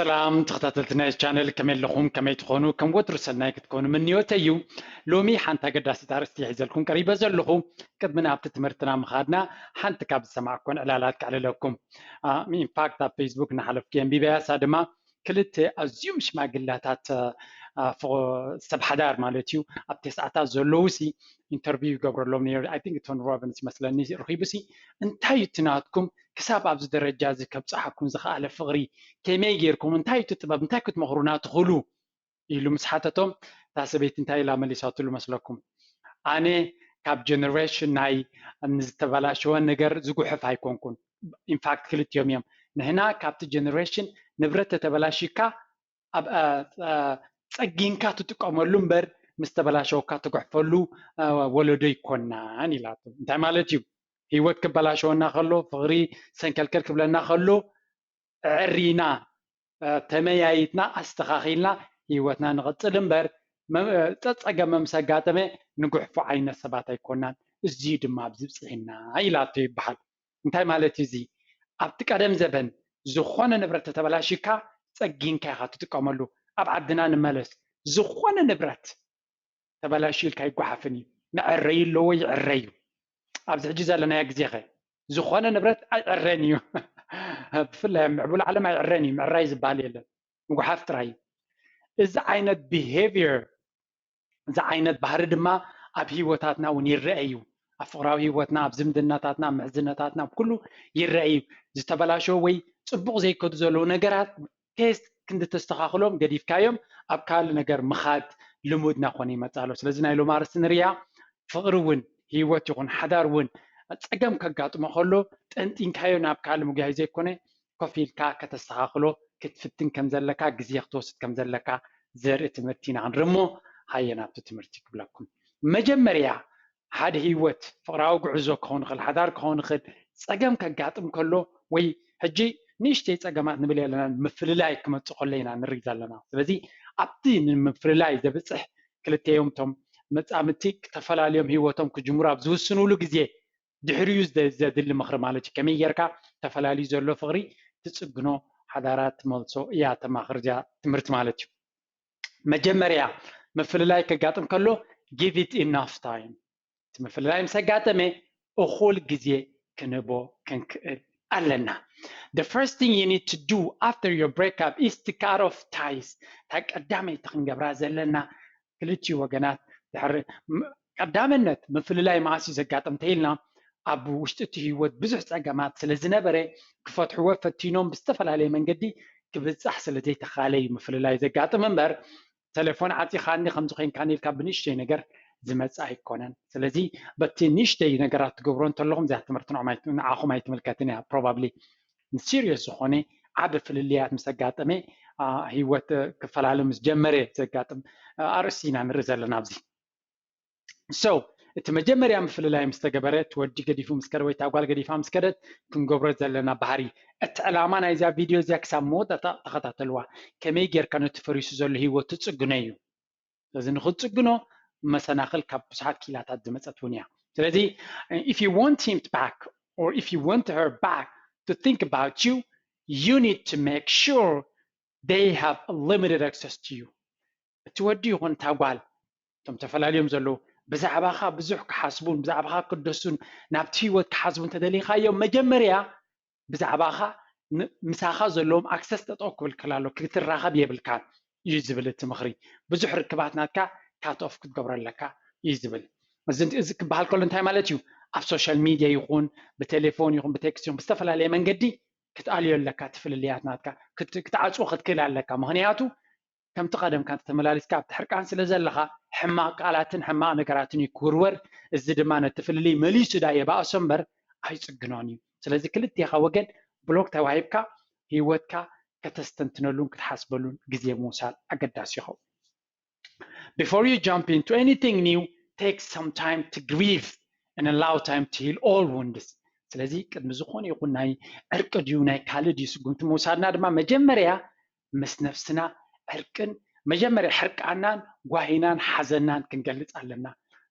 ሰላም ተኸታተልቲ ናይ ቻነል፣ ከመይ ኣለኹም? ከመይ ትኾኑ? ከም ወትሩ ሰናይ ክትኮኑ ምንዮተይ እዩ። ሎሚ ሓንቲ ኣገዳሲት ኣርእስቲ ሒዘልኩም ቀሪበ ዘለኹ። ቅድሚ ናብቲ ትምህርትና ምኻድና ሓንቲ ካብ ዝሰማዕኩን ዕላላት ከዕልለኩም። ኢንፋክት ኣብ ፌስቡክ እናሓለፍኩ የንቢበያ፣ እሳ ድማ ክልተ ኣዝዮም ሽማግላታት፣ አ፣ ፎ-፣ ሰብ ሓዳር ማለት እዩ፣ ኣብ ተስዓታት ዘለዉ ሲ ኢንተርቪው ይገብረሎም ነይሩ። I think ቶኒ ሮቢንስ መስለኒ ርኺቡ ሲ፣ እንታይ እዩ እቲ ናትኩም ክሳብ ኣብዚ ደረጃ እዚ ከብጽሓኩም ዝኸኣለ ፍቕሪ? ከመይ ጌርኩም? እንታይ እዩ እቲ ጥበብ? እንታይ ክትመኽሩና ትኽእሉ? ኢሉ ምስ ሓተቶም፣ እታ ሰበይቲ እንታይ ኢላ መሊሳትሉ መስለኩም? ኣነ ካብ ጀነሬሽን ናይ ንዝተበላሸወ ነገር ዝጉሕፍ ኣይኮንኩን። ኢንፋክት ክልቲኦም እዮም። ንሕና ካብቲ ጀነሬሽን ንብረት ተተበላሽካ ኣብ፣ አ፣ አ፣ ጸጊንካ ትጥቀመሉ እምበር ምስ ተበላሸወካ ትጉሕፈሉ፣ አ፣ ወለዶ ኣይኮናን ኢላቶ። እንታይ ማለት እዩ? ህይወት ክበላሸወና ከሎ፣ ፍቕሪ ሰንከልከል ክብለና ከሎ፣ ኣዕሪና፣ አ፣ ተመያይጥና፣ ኣስተኻኺልና ህይወትና ንቐጽል እምበር፣ መ-፣ ጸ-፣ ጸገም ምስ ኣጋጠመ ንጉሕፎ ዓይነት ሰባት ኣይኮናን። እዚ ድማ ኣብዚ ብጽሒና ኢላቶ ይበሃል። እንታይ ማለት እዩ እዚ? ኣብቲ ቀደም ዘበን ዝኾነ ንብረት ተተበላሽካ ጸጊንካ ኢኻ ትጥቀመሉ። ኣብ ዓድና ንመለስ። ዝኾነ ንብረት ተበላሽዩ ኢልካ ኣይጓሓፍን እዩ። መዐረዩ ኣለዎ፣ ይዕረ እዩ። ኣብዚ ሕጂ ዘለናዮ ግዜ ኸ ዝኾነ ንብረት ኣይዕረን እዩ። ብፍላይ ኣብ ምዕቡል ዓለም ኣይዕረን እዩ፣ ምዕራይ ዝበሃል የለን። ምጉሓፍ ጥራይ እዩ። እዚ ዓይነት ቢሄቪየር፣ እዚ ዓይነት ባህሪ ድማ ኣብ ህይወታትና እውን ይረአ እዩ። ኣብ ፍቕራዊ ህይወትና፣ ኣብ ዝምድናታትና፣ ኣብ ምሕዝነታትና፣ ኣብ ኩሉ ይረአ እዩ። ዝተበላሸወ ወይ ጽቡቕ ዘይከዱ ዘለዉ ነገራት ቴስት ክንዲ ተስተኻኽሎም ገዲፍካዮም ኣብ ካልእ ነገር ምኻድ ልሙድና ኮነ ይመጽእ ኣሎ። ስለዚ ናይ ሎሚ ኣርእስቲ ንርያ፣ ፍቕሪ እውን ህይወት ይኹን ሓዳር እውን ጸገም ከጋጥሞ ከሎ ጠንጢንካዮ ናብ ካልእ ምጉያይ ዘይኮነ ኮፍ ኢልካ ከተስተኻኽሎ ክትፍትን ከም ዘለካ ግዜ ክትወስድ ከም ዘለካ ዘርኢ ትምህርቲ ኢና ክንርኢ እሞ ሃየ ናብቲ ትምህርቲ ክብለኩም። መጀመርያ ሓደ ህይወት ፍቕራዊ ጉዕዞ ክኸውን ይኽእል፣ ሓዳር ክኸውን ይኽእል፣ ጸገም ከጋጥም ከሎ ወይ ሕጂ ንእሽተይ ጸገማት ንብል የለና፣ ምፍልላይ ክመጽእ ከሎ ኢና ንርኢ ዘለና። ስለዚ ኣብቲ ንምፍልላይ ዘብጽሕ ክልቴዮም እቶም መጻምድቲ ክተፈላለዮም ህይወቶም ክጅምሩ ኣብ ዝውስኑሉ ግዜ ድሕሪኡ ዘ-፣ ዘድሊ ምኽሪ ማለት እዩ። ከመይ ጌርካ ተፈላልዩ ዘሎ ፍቕሪ ትጽግኖ፣ ሓዳራት ትመልሶ እያ ተማኽር እዚኣ ትምህርቲ ማለት እዩ። መጀመርያ ምፍልላይ ከጋጥም ከሎ give it enough time። እቲ ምፍልላይ ምስ ኣጋጠመ እኹል ግዜ ክንህቦ ክንክእል ኣለና። The first thing you need to do after your breakup is to cut off ties። እታ ቀዳመይቲ ክንገብራ ዘለና ክልቲኡ ወገናት ድሕሪ ም-፣ ቀዳምነት ምፍልላይ መዓስ እዩ ዘጋጥም እንተኢልና፣ ኣብ ውሽጢ እቲ ህይወት ብዙሕ ጸገማት ስለ ዝነበረ ክፈትሕዎ ፈቲኖም ብዝተፈላለየ መንገዲ ክብጻሕ ስለ ዘይተኻለ እዩ ምፍልላይ ዘጋጥም እምበር፣ ቴሌፎን ዓጺኻኒ ከምዚ ኮይንካኒ ኢልካ ብንእሽተይ ነገር ዝመጽእ ኣይኮነን። ስለዚ በቲ ንእሽተይ ነገራት ትገብሮ እንተለኹም እዚኣ ትምህርቲ ንዓኹም ኣይ-፣ ንዓኹም ኣይትምልከትን እያ። ፕሮባብሊ ንሲሪየስ ዝኾነ ዓቢ ፍልልያት ምስ ኣጋጠመ፣ አ፣ ህይወት ክፈላለ ምስ ጀመረ ዘጋጥም፣ አ፣ ኣርእስቲ ኢና ንርኢ ዘለና ኣብዚ። So እቲ መጀመርያ ምፍልላይ ምስ ተገበረ፣ እቲ ወዲ ገዲፉ ምስ ከደ ወይ እታ ጓል ገዲፋ ምስ ከደት ክንገብሮ ዘለና ባህሪ። እቲ ዕላማ ናይዛ ቪድዮ እዚኣ ክሳብ መወዳእታ ተኸታተልዋ። ከመይ ጌርካ ነቲ ፈሪሱ ዘሎ ህይወት ትጽግኖ እዩ። ስለዚ ንኽትጽግኖ መሰናኽል ካብ ብዙሓት ኪላታት ዝመጸት እውን እያ። ስለዚ if you want him back or if you want her back to think about you, you need to make sure they have limited access to you። እቲ ወዲ ይኹን እታ ጓል፣ እቶም ተፈላለዮም ዘለዉ፣ ብዛዕባኻ ብዙሕ ክሓስቡን ብዛዕባኻ ክደሱን ናብቲ ህይወት ክሓስቡ እንተደሊኻዮም፣ መጀመርያ ብዛዕባኻ ን-፣ ምሳኻ ዘለዎም ኣክሰስ ጠጠው ክብል ክላሎ ክትራኸብ የብልካን እዩ ዝብል እቲ ምኽሪ። ብዙሕ ርክባት ናትካ ካት ኦፍ ክትገብሮ ኣለካ እዩ ዝብል። እዚ፣ እዚ ክበሃል ከሎ እንታይ ማለት እዩ? ኣብ ሶሻል ሚድያ ይኹን ብቴሌፎን ይኹን ብቴክስት ይኹን ብዝተፈላለየ መንገዲ ክትኣልዮ ኣለካ። እቲ ፍልልያት ናትካ ክት-፣ ክትዓጽዎ ክትክእል ኣለካ። ምኽንያቱ ከምቲ ቀደምካ እንተ ተመላሊስካ ኣብቲ ሕርቃን ስለ ዘለኻ፣ ሕማቕ ቃላትን ሕማቕ ነገራትን እዩ ክውርወር። እዚ ድማ ነቲ ፍልልይ መሊሱ ዳ የባእሶ እምበር ኣይጽግኖን እዩ። ስለዚ ክልቴኻ ወገን ብሎክ ተዋሂብካ ህይወትካ ከተስተንትነሉን ክትሓስበሉን ግዜ ምውሳድ ኣገዳሲ ይኸውን። Before you jump into anything new, take some time to grieve and allow time to heal all wounds። ስለዚ ቅድሚ ዝኾነ ይኹን ናይ ዕርቂ ድዩ ናይ ካልእ ድዩ ስጉምቲ ምውሳድና ድማ መጀመርያ ምስ ነፍስና ዕርቅን መጀመርያ ሕርቃናን ጓሂናን ሓዘናን ክንገልጽ ኣለና።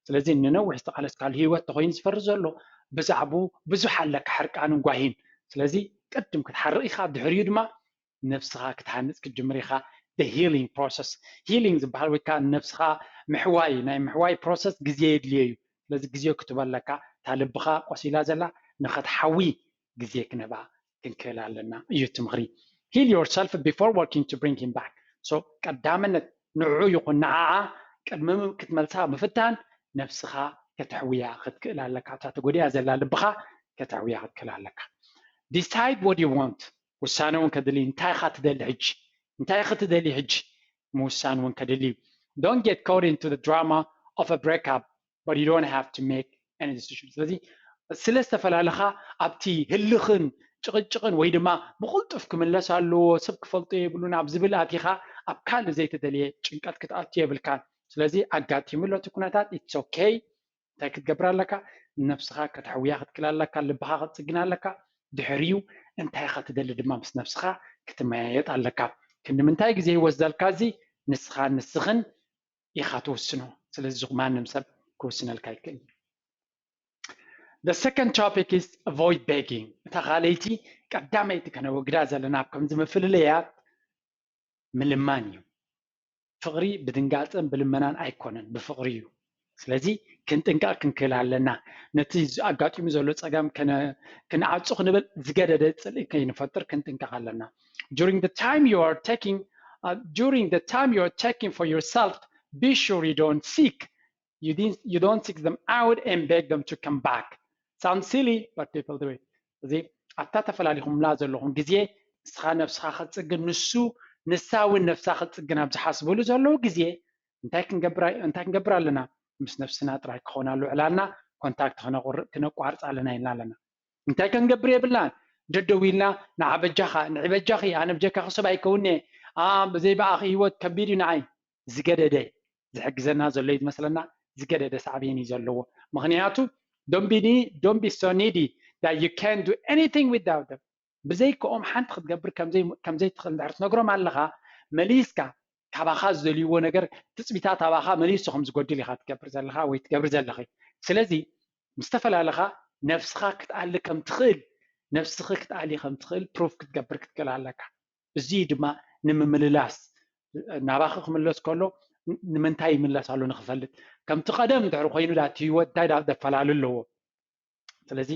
ስለዚ ንነዊሕ ዝተቓለስካሉ ህይወት ተኾይኑ ዝፈሪ ዘሎ ብዛዕባኡ ብዙሕ ኣለካ ሕርቃንን ጓሂን። ስለዚ ቅድም ክትሓርቕ ኢኻ፣ ድሕሪኡ ድማ ነብስኻ ክትሃንፅ ክትጅምር ኢኻ። The healing process፣ healing ዝበሃል ወይ ከዓ ነብስኻ ምሕዋይ፣ ናይ ምሕዋይ process ግዜ የድልዮ እዩ። ስለዚ ግዜ ክትህቦ ኣለካ። እታ ልብኻ ቆሲላ ዘላ ንኸትሓዊ ግዜ ክንህባ ክንክእል ኣለና እዩ እቲ ምኽሪ። Heal yourself before working to bring him back። So ቀዳምነት ንዕኡ ይኹን ንዓኣ ቅድሚ ክትመልሳ ምፍታን ነብስኻ ከተሕውያ ክትክእል ኣለካ። እታ ተጎዲኣ ዘላ ልብኻ ከተሕውያ ክትክእል ኣለካ። Decide what you want። ውሳነ እውን ከድሊ፣ እንታይ ኢኻ ትደሊ ሕጂ? እንታይ ኢኺ ትደሊ ሕጂ? ምውሳን እውን ከድሊ እዩ። Don't get caught into the drama of a breakup, but you don't have to make any decision። ስለዚ ስለ ዝተፈላለኻ ኣብቲ ህልኽን ጭቕጭቕን ወይ ድማ ብቕልጡፍ ክምለስ ኣለዎ፣ ሰብ ክፈልጦ የብሉን ኣብ ዝብል ኣቲኻ ኣብ ካልእ ዘይተደልየ ጭንቀት ክትኣቱ የብልካን። ስለዚ ኣጋጢሙ ኣሎ እቲ ኩነታት፣ it's okay። እንታይ ክትገብር ኣለካ? ነብስኻ ከተሕውያ ክትክእል ኣለካ፣ ልብኻ ክትጽግን ኣለካ። ድሕሪኡ እንታይ ኢኻ ትደሊ ድማ ምስ ነብስኻ ክትመያየጥ ኣለካ። ክንዲ ምንታይ ግዜ ይወስደልካ? እዚ ንስኻ ንስኽን ኢኻ ትውስኖ። ስለዚ ማንም ሰብ ክውስነልካ ኣይክእልን። The second topic is avoid begging። እታ ካልኣይቲ ቀዳመይቲ ከነወግዳ ዘለና ኣብ ከምዚ ምፍልለያት ምልማን እዩ። ፍቕሪ ብድንጋጸን ብልመናን ኣይኮነን፣ ብፍቕሪ እዩ። ስለዚ ክንጥንቀቕ ክንክእል ኣለና። ነቲ ኣጋጢሙ ዘሎ ጸገም ከነ-፣ ክንዓጹ ክንብል ዝገደደ ጽልኢ ከይንፈጥር ክንጥንቀቕ ኣለና። During the time you are taking, uh, during the time you are taking for yourself, be sure you don't seek, you didn't, you don't seek them out and beg them to come back. Sounds silly, but people do it። እዚ ኣብታ ተፈላሊኹምላ ዘለኹም ግዜ ንስኻ ነብስኻ ክትጽግን፣ ንሱ፣ ንሳ እውን ነብሳ ክትጽግን ኣብ ዝሓስብሉ ዘለዉ ግዜ እንታይ ክንገብር ኣይ-፣ እንታይ ክንገብር ኣለና? ምስ ነብስና ጥራይ ክኸውን ኣለዎ ዕላልና፣ ኮንታክት ክነቑር-፣ ክነቋርጽ ኣለና ኢልና ኣለና። እንታይ ክንገብር የብልናን። ደደዊልና ንዓ በጃኻ፣ ንዒ በጃኺ፣ ኣነ ብጀካኺ ሰብ ኣይከውን'የ፣ ኣ፣ ብዘይ ብኣኺ ህይወት ከቢድ እዩ ንዓይ። ዝገደደ ዝሕግዘና ዘሎ እዩ ዝመስለና፣ ዝገደደ ሳዕቤን እዩ ዘለዎ። ምኽንያቱ don't be need-፣ don't be so needy that you can't do anything without them። ብዘይከኦም ሓንቲ ክትገብር ከምዘይ-፣ ከምዘይትኽእል እንድሕር ትነግሮም ኣለኻ፣ መሊስካ ካባኻ ዝደልይዎ ነገር፣ ትጽቢታት ኣባኻ መሊሱ ከም ዝጎድል ኢኻ ትገብር ዘለኻ ወይ ትገብሪ ዘለኺ። ስለዚ ምስ ተፈላለኻ ነብስኻ ክትኣሊ ከም ትኽእል፣ ነብስኺ ክትኣሊ ከም ትኽእል ፕሩፍ ክትገብር ክትክእል ኣለካ። እዚ ድማ ንምምልላስ፣ ናባኺ ክምለስ ከሎ ን-፣ ንምንታይ ይምለስ ኣሎ ንኽፈልጥ። ከምቲ ቀደም እንድሕር ኮይኑ ዳ እቲ ህይወት እንታይ ዳ ዘፈላሊ ኣለዎ? ስለዚ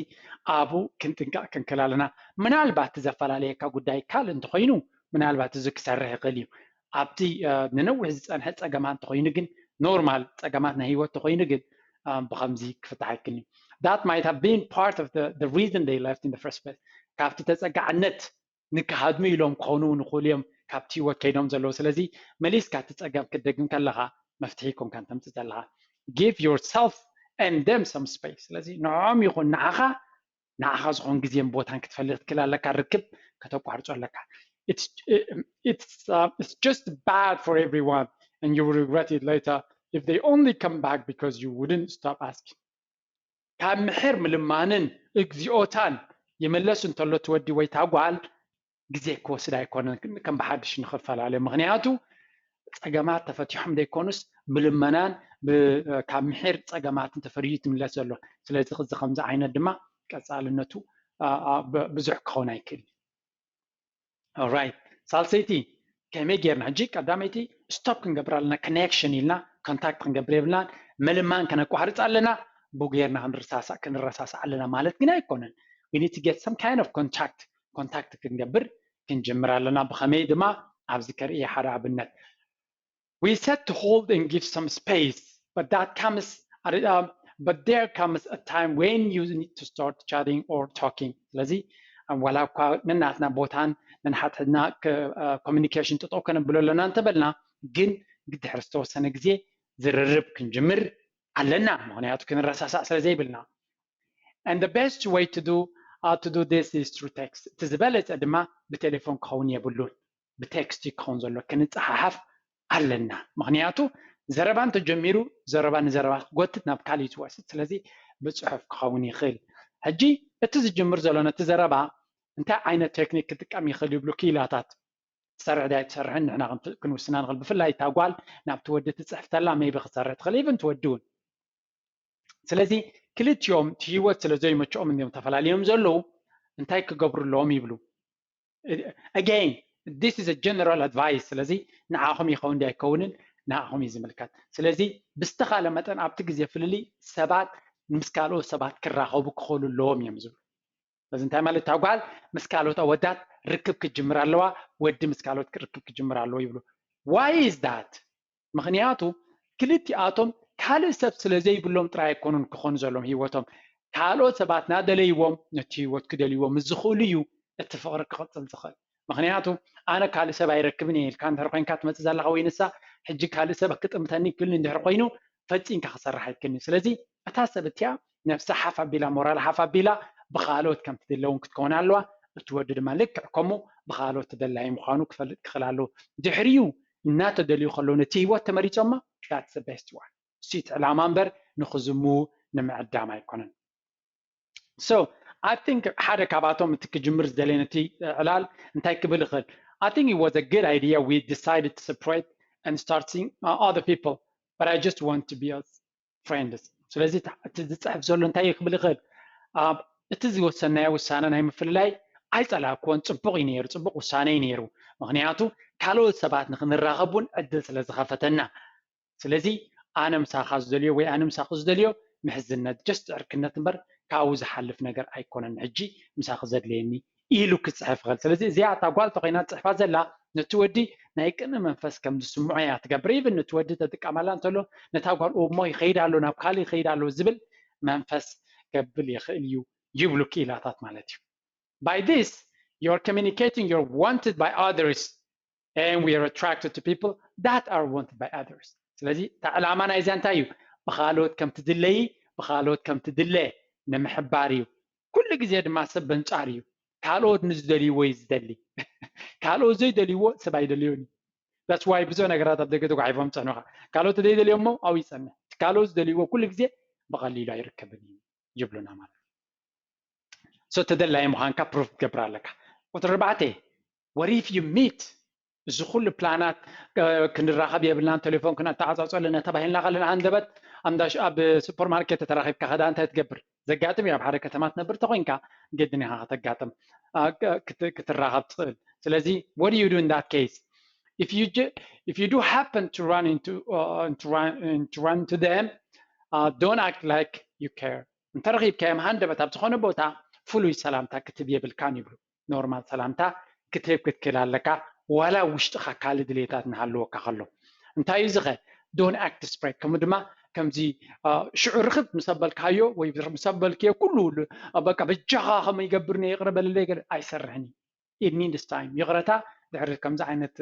ኣብኡ ክንጥንቀቕ ክንክእል ኣለና። ምናልባት እቲ ዘፈላለየካ ጉዳይ ካልእ እንተኾይኑ ምናልባት እዚ ክሰርሕ ይኽእል እዩ። ኣብቲ፣ እ፣ ንነዊሕ ዝጸንሐ ጸገማት እንተኾይኑ ግን፣ ኖርማል ጸገማት ናይ ህይወት እንተኾይኑ ግን፣ እ፣ ብኸምዚ ክፍታሕ ኣይክእልን እዩ። That might have been part of the, the reason they left in the first place። ካብቲ ተጸጋዕነት ንክሃድሙ ኢሎም ክኾኑ ንኽእሉ እዮም ካብቲ ህይወት ከይዶም ዘለዉ። ስለዚ መሊስካ እቲ ጸገም ክትደግም ከለኻ መፍትሒ ይኮንካን ተምጽእ ዘለኻ። Give yourself and them some space። ስለዚ ንዕኦም ይኹን ንዓኻ፣ ንዓኻ ዝኾን ግዜን ቦታን ክትፈልግ ክትክእል ኣለካ። ርክብ ከተቋርጾ ኣለካ። It's, it's, uh, it's just bad for everyone and you will regret it later if they only come back because you wouldn't stop asking። ካብ ምሒር ምልማንን እግዚኣብታን ይምለስ እንተሎ እቲ ወዲ ወይ እታ ጓል ግዜ ክወስድ ኣይኮነን ከም ብሓድሽ ንኽፈላለዩ። ምኽንያቱ ጸገማት ተፈቲሖም ዘይኮኑስ ብልመናን ብ-፣ ካብ ምሒር ጸገማትን ተፈርዩ ትምለስ ዘሎ። ስለዚ እዚ ከምዚ ዓይነት ድማ ቀጻልነቱ፣ ኣ፣ ኣ፣ ብ-፣ ብዙሕ ክኸውን ኣይክእልን። ኦራይት፣ ሳልሰይቲ ከመይ ጌርና ሕጂ ቀዳመይቲ ስቶፕ ክንገብር ኣለና፣ ኮኔክሽን ኢልና ኮንታክት ክንገብር የብልናን፣ ምልማን ከነቋርጽ ኣለና። ብኡ ጌርና ክንረሳሳእ፣ ክንረሳሳእ ኣለና ማለት ግን ኣይኮነን። We need to get some kind of contact፣ ኮንታክት ክንገብር ክንጅምር ኣለና። ብኸመይ ድማ ኣብዚ ከርእየ ሓደ ኣብነት። We said to hold and give some space, but that comes at, um, but there comes a time when you need to start chatting or talking። ስለዚ፣ እ፣ ዋላ እኳ ነናትና ቦታን ነንሓድሕድና ክ-፣ እ፣ ኮሚኒኬሽን ጠጠው ከነብሎ ኣለና እንተበልና፣ ግን ድሕሪ ዝተወሰነ ግዜ ዝርርብ ክንጅምር ኣለና፣ ምኽንያቱ ክንረሳሳእ ስለ ዘይብልና። And the best way to do, uh, to do this is through text። እቲ ዝበለጸ ድማ ብቴሌፎን ክኸውን የብሉን፣ ብቴክስት ክኸውን ዘሎ፣ ክንጸሓሓፍ ኣለና። ምኽንያቱ ዘረባ እንተጀሚሩ ዘረባ ንዘረባ ክጎትት ናብ ካልእ እዩ ዝወስድ። ስለዚ ብጽሑፍ ክኸውን ይኽእል። ሕጂ እቲ ዝጅምር ዘሎ ነቲ ዘረባ እንታይ ዓይነት ቴክኒክ ክጥቀም ይኽእል ይብሉ ክኢላታት። ትሰርሕ ድያ ኣይትሰርሕን ንሕና ክንት-፣ ክንውስና ንኽእል። ብፍላይ እታ ጓል ናብቲ ወዲ ትጽሕፍ ተላ ሜቢ ክትሰርሕ ትኽእል፣ ኢቭን ትወዲ እውን። ስለዚ ክልቲኦም እቲ ህይወት ስለ ዘይመችኦም እዮም ተፈላልዮም ዘለዉ፣ እንታይ ክገብሩ ኣለዎም ይብሉ። Again፣ this is a general advice። ስለዚ ንዓኹም ይኸውን እንዲ ኣይከውንን ንዓኹም እዩ ዝምልከት። ስለዚ ብዝተኻለ መጠን ኣብቲ ግዜ ፍልልይ ሰባት ምስ ካልኦት ሰባት ክራኸቡ ክኽእሉ ኣለዎም እዮም ዝብሉ። ስለዚ እንታይ ማለት እታ ጓል ምስ ካልኦት ኣወዳት ርክብ ክትጅምር ኣለዋ፣ ወዲ ምስ ካልኦት ርክብ ክትጅምር ኣለዎ ይብሉ። Why is that? ምኽንያቱ ክልቲኣቶም ካልእ ሰብ ስለ ዘይብሎም ጥራይ ኣይኮኑን ክኾኑ ዘለዎም ህይወቶም። ካልኦት ሰባት ናደለይዎም ነቲ ህይወት ክደልይዎ ምስ ዝኽእሉ እዩ እቲ ፍቕሪ ክቕጽል ዝኽእል። ምኽንያቱ ኣነ ካልእ ሰብ ኣይረክብን እየ ኢልካ እንድሕር ኮይንካ ትመጽእ ዘለኻ ወይ ንሳ ሕጂ ካልእ ሰብ ክጥምተኒ ክልኒ እንድሕር ኮይኑ ፈጺምካ ክሰርሕ ኣይክእልን። ስለዚ እታ ሰብ እቲኣ ነብሳ ሓፍ ኣቢላ ሞራል ሓፍ ኣቢላ ብኻልኦት ከም ትድለ እውን ክትከውን ኣለዋ። እቲ ወዲ ድማ ልክዕ ከምኡ ብኻልኦት ተደላዪ ምዃኑ ክፈልጥ ክኽእል ኣለዎ። ድሕሪኡ እናተደልዩ ከለዉ ነቲ ህይወት ተመሪጾማ that's the best one። እሱ እቲ ዕላማ እምበር ንኽዝሙ ንምዕዳም ኣይኮነን። So I think ሓደ ካብኣቶም እቲ ክጅምር ዝደለየ ነቲ ዕላል እንታይ ክብል ይኽእል? I think it was a good idea we decided to separate and starting uh, other people, but I just want to be as friends። ስለዚ እቲ ዝፅሕፍ ዘሎ እንታይ ክብል ይኽእል? እቲ ዝወሰናዮ ውሳነ ናይ ምፍልላይ ኣይፀላእኩዎን፣ ፅቡቕ እዩ ነይሩ፣ ፅቡቕ ውሳነ እዩ ነይሩ። ምክንያቱ ካልኦት ሰባት ንክንራኸብ እውን ዕድል ስለ ዝኸፈተና። ስለዚ ኣነ ምሳኻ ዝደልዮ ወይ ኣነ ምሳኺ ዝደልዮ ምሕዝነት just ዕርክነት እምበር ካብኡ ዝሓልፍ ነገር ኣይኮነን። ሕጂ ምሳኺ ዘድልየኒ ኢሉ ክፅሕፍ ይኽእል። ስለዚ እዚኣ እታ ጓል ተኮይና ትፅሕፋ ዘላ ነቲ ወዲ ናይ ቅንኢ መንፈስ ከም ዝስምዖ እያ ትገብር። ኢቭን ነቲ ወዲ ተጥቀመላ እንተሎ ነታ ጓል እሞ ይኸይድ ኣሎ ናብ ካልእ ይኸይድ ኣሎ ዝብል መንፈስ ከብል ይኽእል እዩ ይብሉ ክኢላታት ማለት እዩ። By this you're communicating you're wanted by others and we are attracted to people that are wanted by others። ስለዚ እቲ ዕላማ ናይዚኣ እንታይ እዩ? ብካልኦት ከም ትድለዪ ብካልኦት ከም ትድለ ንምሕባር እዩ። ኩሉ ግዜ ድማ ሰብ በንጻር እዩ። ካልኦት ንዝደልይዎ እዩ ዝደሊ። ካልኦት ዘይደልይዎ ሰብ ኣይደልዮን እዩ። That's why ብዙሕ ነገራት ኣብ ደገ ተጓሒፎም ጸኑኻ። ካልኦት ዘይደልዮሞ ኣብኡ ይጸንሕ። ካልኦት ዝደልይዎ ኩሉ ግዜ ብቐሊሉ ኣይርከብን እዩ ይብሉና ማለት እዩ። So ተደላዪ ምዃንካ ፕሩፍ ክትገብር ኣለካ። ቁፅሪ ኣርባዕተ what if you meet እዚ ኩሉ ፕላናት ክንራኸብ የብልናን ቴሌፎን ክነተዓፃፀሉ ነተባሂልና ከለና ሃንደበት ኣብ ሱፐርማርኬት ተተራኺብካ ከዳ እንታይ ትገብር? ዘጋጥም እዩ። ኣብ ሓደ ከተማ ትነብር ተኮይንካ ግድን ኢኻ ከተጋጥም ክትራኸብ ትኽእል። ስለዚ what do you do in that case? If you if you do happen to run into uh, to run to run to them uh, don't act like you care. እንተረኺብካዮም ሃንደበት ኣብ ዝኾነ ቦታ ፍሉይ ሰላምታ ክትብ የብልካን ይብሉ። ኖርማል ሰላምታ ክትህብ ክትክእል ኣለካ ዋላ ውሽጥኻ ካልእ ድሌታት እናሃለወካ ከሎ። እንታይ እዩ ዝኸ don't act desperate ከምኡ ድማ ከምዚ ሽዑ ርኽብ ምስ ኣበልካዮ ወይ ምስ ኣበልክዮ ኩሉ በቃ በጃኻ ከመይ ይገብር ነ ይቕረ በልለይ ገለ ኣይሰርሕን እዩ። It needs time። ይቕረታ ድሕሪ ከምዚ ዓይነት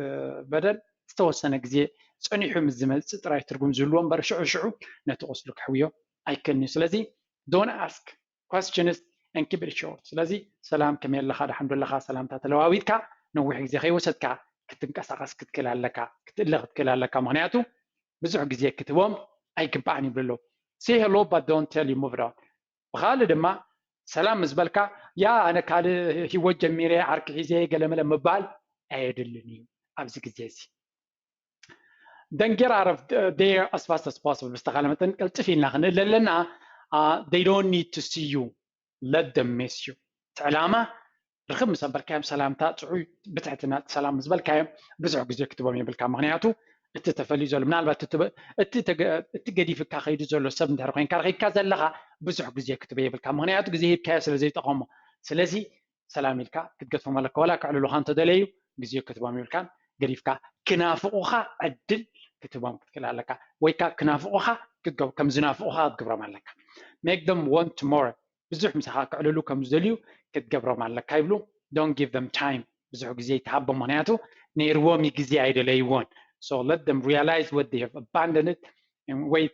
በደል ዝተወሰነ ግዜ ጸኒሑ ምስ ዝመጽእ ጥራይ ትርጉም ዝህልዎ እምበር ሽዑ ሽዑ ነቲ ቁስሉ ክሕውዮ ኣይክእልን እዩ። ስለዚ don't ask questions and keep it short። ስለዚ ሰላም ከመይ ኣለኻ ደሓን ዶ ኣለኻ ሰላምታ ተለዋዊጥካ ነዊሕ ግዜ ከይወሰድካ ክትንቀሳቐስ ክትክእል ኣለካ ክትእለ ክትክእል ኣለካ። ምክንያቱ ብዙሕ ግዜ ክትህቦም ኣይግባእን ይብሉ ኣለዉ። Say hello but don't tell you moved on። ብኻልእ ድማ ሰላም ምስ በልካ ያ ኣነ ካልእ ህይወት ጀሚረ ዓርኪ ሒዘ ገለመለ ምባል ኣየድልን እዩ ኣብዚ ግዜ እዚ። Then get out of there as fast as possible። ብዝተኻለ መጠን ቅልጥፍ ኢልና ክንእል ኣለና። They don't need to see you, let them miss you። እቲ ዕላማ ርኽብ ምስ ኣበልካዮም ሰላምታ ፅዑይ ብትሕትና ሰላም ምስ በልካዮም ብዙሕ ግዜ ክትቦም የብልካ። ምክንያቱ እቲ ተፈልዩ ዘሎ ምናልባት እቲ ገዲፍካ ከይዱ ዘሎ ሰብ እንድሕር ኮይንካ ረኺብካ ዘለኻ ብዙሕ ግዜ ክትቦ የብልካ። ምክንያቱ ግዜ ሂብካዮ ስለ ዘይጠቐሞ። ስለዚ ሰላም ኢልካ ክትገድፎም ኣለካ። ዋላ ከዕልሉኻ እንተደለዩ ግዜ ክትቦም የብልካን ገዲፍካ ክናፍቑኻ ዕድል ክትቦም ክትክእል ኣለካ። ወይ ከዓ ክናፍቑኻ ከም ዝናፍቑኻ ክትገብሮም ኣለካ። Make them want more። ብዙሕ ምሳኻ ክዕልሉ ከም ዝደልዩ ክትገብሮም ኣለካ ይብሉ። Don't give them time። ብዙሕ ግዜ ይትሃቦም ምክንያቱ ነይርዎም እዩ ግዜ ኣይደለይዎን። So let them realize what they have abandoned and wait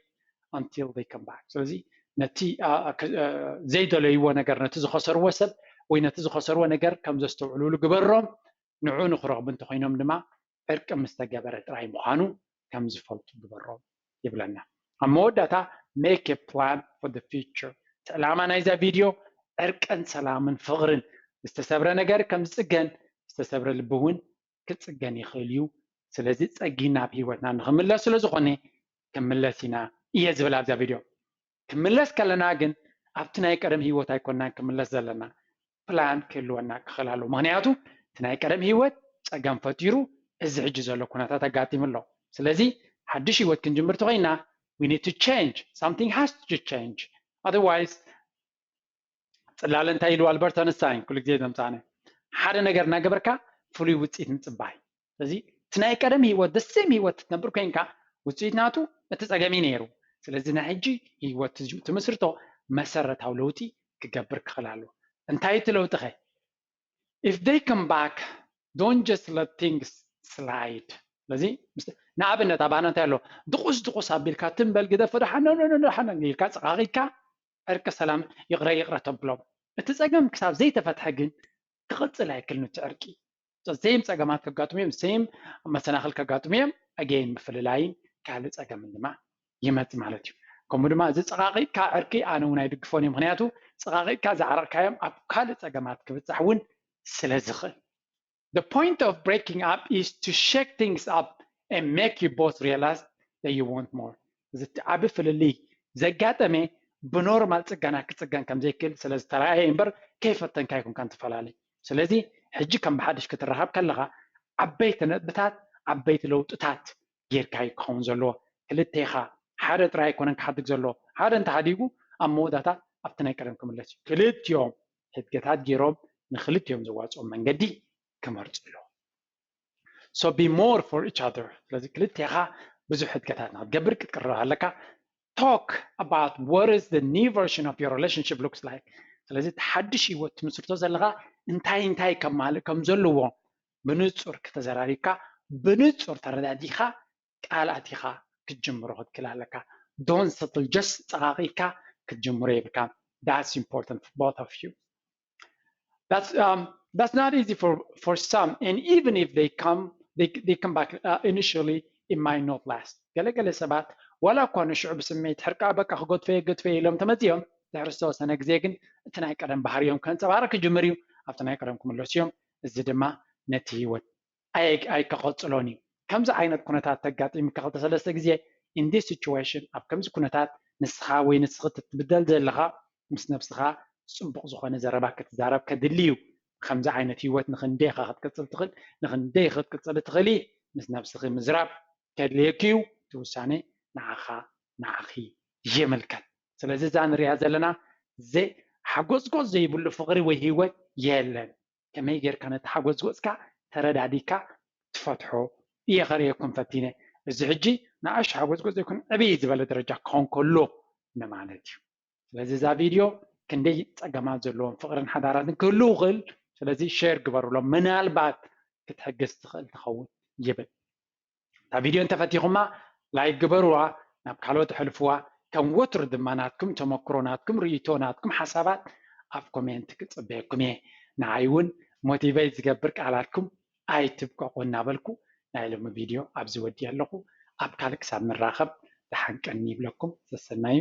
until they come back። ስለዚ ነቲ ዘይደለይዎ ነገር ነቲ ዝኸሰርዎ ሰብ ወይ ነቲ ዝኸሰርዎ ነገር ከም ዘስተውዕሉሉ ግበሮም። ንዑ ንክረኽቡ እንተኮይኖም ድማ ዕርቂ ምስ ተገበረ ጥራይ ምዃኑ ከም ዝፈልጡ ግበሮም ይብለና። ኣብ መወዳእታ make a plan for the future። እቲ ዕላማ ናይዛ ቪድዮ ዕርቅን ሰላምን ፍቕርን ዝተሰብረ ነገር ከም ዝፅገን ዝተሰብረ ልቢ እውን ክፅገን ይኽእል እዩ። ስለዚ ፀጊና ኣብ ህይወትና ንክምለስ ስለዝኾነ ክምለስ ኢና እየ ዝብል ኣብዛ ቪድዮ። ክምለስ ከለና ግን ኣብቲ ናይ ቀደም ህይወት ኣይኮናን ክምለስ ዘለና። ፕላን ክህልወና ክኽእል ኣለዎ። ምክንያቱ እቲ ናይ ቀደም ህይወት ፀገም ፈጢሩ እዚ ሕጂ ዘሎ ኩነታት ኣጋጢሙ ኣሎ። ስለዚ ሓድሽ ህይወት ክንጅምር ተኮይና we need to change, something has to change, otherwise ፅላለ እንታይ ኢሉ ኣልበርት ኣንስታይን ኩሉ ግዜ ዘምፃነ ሓደ ነገር እናገበርካ ፍሉይ ውፅኢት ምፅባይ። ስለዚ እቲ ናይ ቀደም ህይወት ደሴም ህይወት ትነብር ኮይንካ ውፅኢት ናቱ እቲ ፀገም እዩ ነይሩ። ስለዚ ናይ ሕጂ ህይወት ትምስርቶ መሰረታዊ ለውጢ ክገብር ክኽእል ኣለዎ። እንታይ እቲ ለውጢ ኸ? If they come back, don't just let things slide. ስለዚ ንኣብነት ኣባና እንታይ ኣሎ ድቁስ ድቁስ ኣቢልካ ትንበል ግደፎ ደሓን ደሓን ኢልካ ፀቃቂጥካ ዕርቂ ሰላም ይቕረ ይቕረ ተብሎም። እቲ ፀገም ክሳብ ዘይተፈትሐ ግን ክቕፅል ኣይክልን እቲ ዕርቂ። ዘም ፀገማት ከጋጥሙ እዮም፣ ዘም መሰናኽል ከጋጥሙ እዮም። ኣገይን ምፍልላይን ካልእ ፀገምን ድማ ይመፅ ማለት እዩ። ከምኡ ድማ እዚ ፀቃቂጥካ ዕርቂ ኣነ እውን ኣይድግፎን እዩ። ምክንያቱ ፀቃቂጥካ ዝዓረቅካዮም ኣብ ካልእ ፀገማት ክብፃሕ እውን ስለ ዝኽእል። The point of breaking up is to shake things up and make you both realize that you want more. እዚ ዓቢ ፍልልይ ዘጋጠመ ብኖርማል ፅገና ክፅገን ከምዘይክእል ስለ ዝተረኣየ እምበር ከይፈተንካ ኣይኮንካን ትፈላለይ። ስለዚ ሕጂ ከም ብሓድሽ ክትራኸብ ከለኻ ዓበይቲ ነጥብታት ዓበይቲ ለውጥታት ጌርካ እዩ ክኸውን ዘለዎ። ክልቴኻ ሓደ ጥራይ ኣይኮነን ክሓድግ ዘለዎ። ሓደ እንተሓዲጉ ኣብ መወዳእታ ኣብቲ ናይ ቀደም ክምለስ እዩ። ክልቲኦም ሕድገታት ገይሮም ንክልቲኦም ዘዋፅኦም መንገዲ ክመርፁ ኣለዎ። So be more for each other. ስለዚ ክልቴኻ ብዙሕ ሕድገታት ንክትገብር ክትቅርብ ኣለካ። Talk about what is the new version of your relationship looks like. ስለዚ እቲ ሓድሽ ህይወት ትምስርቶ ዘለኻ እንታይ እንታይ ከማልእ ከም ዘለዎ ብንፁር ከተዘራሪብካ ብንፁር ተረዳዲኻ ቃል ኣቲኻ ክትጅምሮ ክትክእል ኣለካ። Don't settle, just ፀቃቂጥካ ክትጅምሮ የብልካ። That's important for both of you. That's um, that's not easy for for some, and even if they come they, they come back uh, initially, it might not last. ገለገለ ሰባት ዋላ እኳ ንሽዑ ብስምዒት ሕርቃ በቃ ክገድፈዮ ገድፈዮ ኢሎም ተመፅዮም ድሕሪ ዝተወሰነ ግዜ ግን እቲ ናይ ቀደም ባህርዮም ከንፀባርቅ ክጅምር እዩ። ኣብቲ ናይ ቀደም ክምለሱ እዮም። እዚ ድማ ነቲ ህይወት ኣይከቐፅሎን እዩ። ከምዚ ዓይነት ኩነታት ተጋጢምካ ክልተ ሰለስተ ግዜ in this situation ኣብ ከምዚ ኩነታት ንስኻ ወይ ንስኺ ትትብደል ዘለኻ ምስ ነብስኻ ፅቡቕ ዝኾነ ዘረባ ክትዛረብ ከድሊ እዩ። ከምዚ ዓይነት ህይወት ንክንደይ ኢኻ ክትቅፅል ትኽእል፣ ንክንደይ ክትቅፅል ትኽእሊ ምስ ነብስኺ ምዝራብ ከድልየኪ እዩ። እቲ ውሳኔ ንዓኻ ንዓኺ ይምልከት። ስለዚ እዛ ንሪኣ ዘለና ሓጎፅጎፅ ዘይብሉ ፍቕሪ ወይ ህይወት የለን። ከመይ ጌርካ ነቲ ሓጎፅጎፅካ ተረዳዲካ ትፈትሖ እየ ከርእየኩም ፈቲነ። እዚ ሕጂ ንኣሽ ሓጎፅጎፅ ዘይኮነ ዕብይ ዝበለ ደረጃ ክኸውን ከሎ ንማለት እዩ። ስለዚ እዛ ቪድዮ ክንደይ ፀገማት ዘለዎም ፍቕርን ሓዳራትን ክህልው ይኽእል። ስለዚ ሼር ግበሩሎም፣ ምናልባት ክትሕግዝ ትኽእል ትኸውን ይብል። እታ ቪድዮ እንተፈቲኹማ ላይክ ግበሩዋ፣ ናብ ካልኦት ኣሕልፍዋ። ከም ወትሩ ድማ ናትኩም ተመክሮ፣ ናትኩም ርእይቶ፣ ናትኩም ሓሳባት ኣብ ኮሜንት ክፅበየኩም እየ። ንዓይ እውን ሞቲቬት ዝገብር ቃላትኩም ኣይትብቀቑ እናበልኩ ናይ ሎሚ ቪድዮ ኣብዚ ወዲእ ኣለኹ። ኣብ ካልእ ክሳብ ንራኸብ ደሓን ቀኒ ይብለኩም። ሰሰናዩ።